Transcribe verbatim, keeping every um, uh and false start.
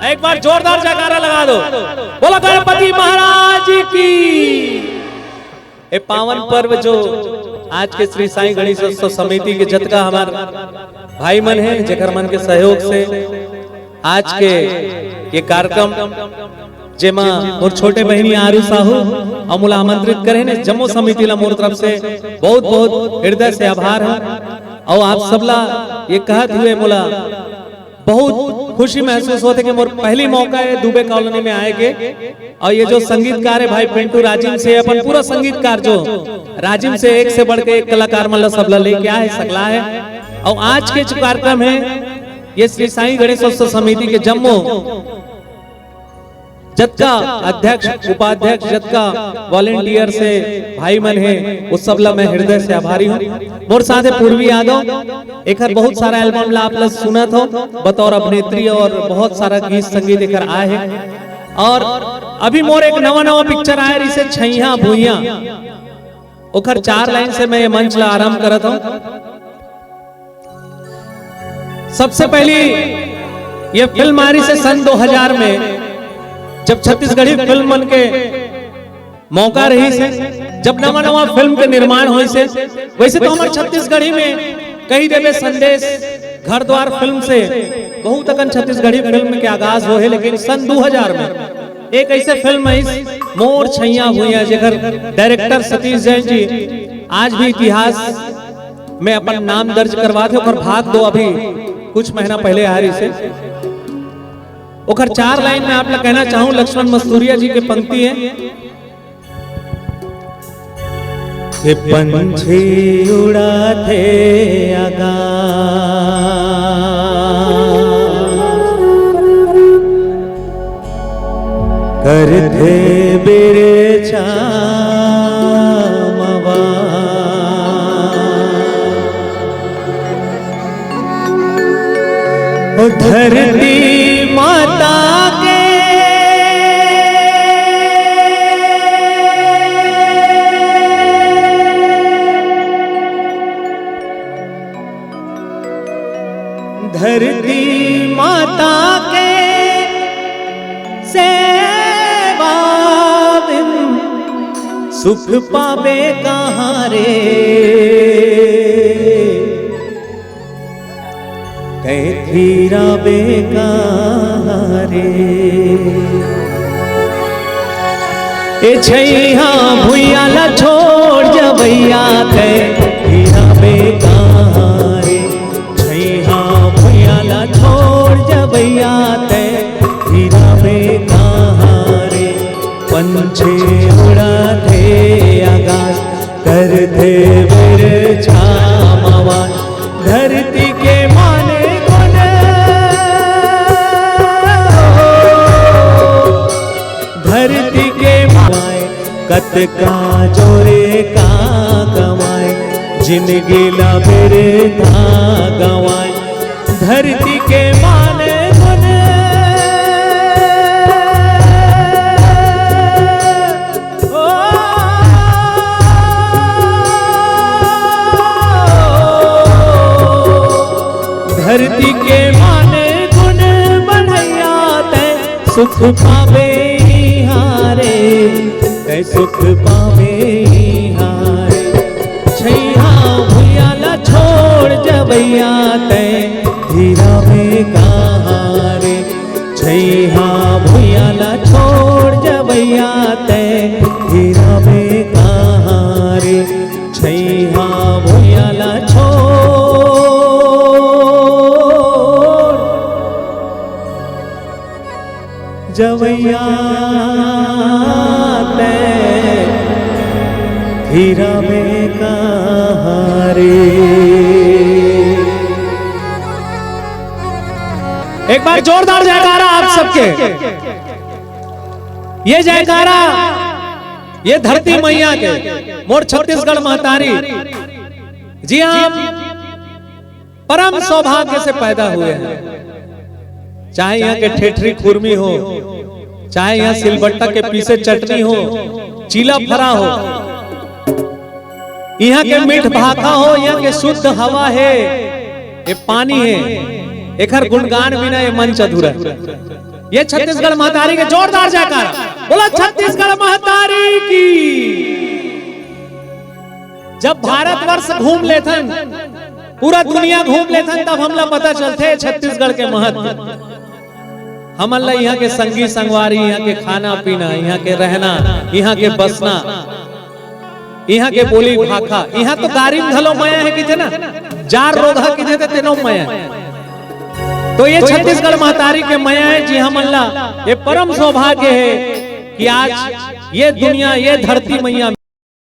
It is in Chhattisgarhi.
एक बार जोरदार जयकारा लगा दो। बोलो गणपति महाराज की। ए पावन पर्व जो आज के श्री साईं गणेशोत्सव समिति के जतका हमार भाई मन हे, जेकर मन के सहयोग से आज के ये कार्यक्रम, जेमा मोर छोटे बहिनी आरू साहू अउ मोला आमंत्रित करे ने, जम्मो समिति ला मोर तरफ से बहुत बहुत हृदय से आभार हे। अउ आप सबला ये कहत हुए मोला बहुत खुशी महसूस होथे कि मोर पहली मौका हे दुबे कॉलोनी में आए के। अउ ये जो संगीतकार हे भाई पिंटू राजिम से, अपन पूरा संगीतकार जो राजिम से एक से बढ़ के एक कलाकार मन ला सबला लेके आए, सकला हे। अउ आज के जो कार्यक्रम हे, ये श्री साईं गणेशोत्सव समिति के जम्मो जतका अध्यक्ष, उपाध्यक्ष, जतका वॉलंटियर से भाई मन हे, वो सब ला मैं हृदय से आभारी हूँ। मोर साथ हे पूर्वी यादव, एकर बहुत सारा एल्बम ला आप ला सुनत हो, बतौर अभिनेत्री और बहुत सारा गीत संगीत एकर आए हे। और अभी मोर एक नवा नवा पिक्चर आए रहिसे छैया भुइया, ओकर चार लाइन से मैं ये मंच ला आरंभ करत हूँ। सबसे पहली ये फिल्म आ रहिसे सन दो हज़ार में, जब छत्तीसगढ़ी फिल्म मन के मौका रहिसे, जब नवा नवा फिल्म के निर्माण होइसे। वैसे तो हमर छत्तीसगढ़ी में कही देबे संदेश घर द्वार फिल्म से बहुत अकन छत्तीसगढ़ी फिल्म के आगाज होहे, लेकिन सन दो हज़ार में एक ऐसे फिल्म आइस मोर छैया भुइया, जेकर डायरेक्टर सतीश जैन जी आज भी इतिहास में अपन नाम दर्ज करवाथे। ओकर भाग दो अभी कुछ महीना पहले आ रहिसे। ओकर चार लाइन में आप ला कहना चाहूँ, लक्ष्मण मस्तूरिया जी के पंक्ति हे। के पंछी उड़ाथे आकाश, करथे बिरछा मवा। ओ धरती माता के धरती माता के सेवा बिन सुख पाबे कहाँ रे। कैथी राबे कहाँ रे। ए छैया भुइया ला छोड़ जबैया, कैथी राबे कहाँ रे। छैया भुइया ला छोड़ जबैया, कैथी राबे कहाँ रे। पंछी उड़ाथे आकाश, करथे बिरछा मवा। धरती के माने गुण, धरती के माने कतका जोरे का कमाए, जिनगी ला बिरथा गवाए। धरती के माने गुण, ओ, धरती के माने गुण बनैया, तै सुख पाबे इहाँ रे, तै सुख पाबे इहाँ रे। छैया भुइया ला छोड़ जबैया, तै धीरा में कहाँ रे। छैया भुइया ला छोड़ जबैया, तै धीरा में कहाँ रे। छैया भुइया ला छोड़ जवैया, तै धीरा में कहाँ रे। एक बार जोरदार जयकारा आप सबके। ये जयकारा, ये धरती मैया के, मोर छत्तीसगढ़ महतारी। जी हाँ, परम सौभाग्य से पैदा हुए हैं। चाहे यहाँ के ठेठरी खुरमी हो, चाहे यहाँ सिलबट्टा के पीसे चटनी हो, चीला फरा हो, यहाँ के मीठ भाखा हो, यहाँ के शुद्ध हवा हे, ये पानी हे, एकर गुणगान बिना ये मंच अधूरा हे। ये छत्तीसगढ़ महतारी के जोरदार जयकारा। बोला छत्तीसगढ़ महतारी की। जब भारतवर्ष घूम लेथन, पूरा दुनिया घूम लेथन, तब हमला पता चलथे छत्तीसगढ़ के महत्व। हमन ला इहाँ के संगी संगवारी, इहाँ के खाना पीना, इहाँ के रहना, इहाँ के बसना, इहाँ के बोली भाखा, इहाँ तो गारी म घलो मया हे किथे ना, जार रोगहा किथे ते तेनो मया हे। तो ये छत्तीसगढ़ महतारी के मया हे जी, हमन ला ये परम सौभाग्य हे कि आज ये दुनिया, ये धरती मैया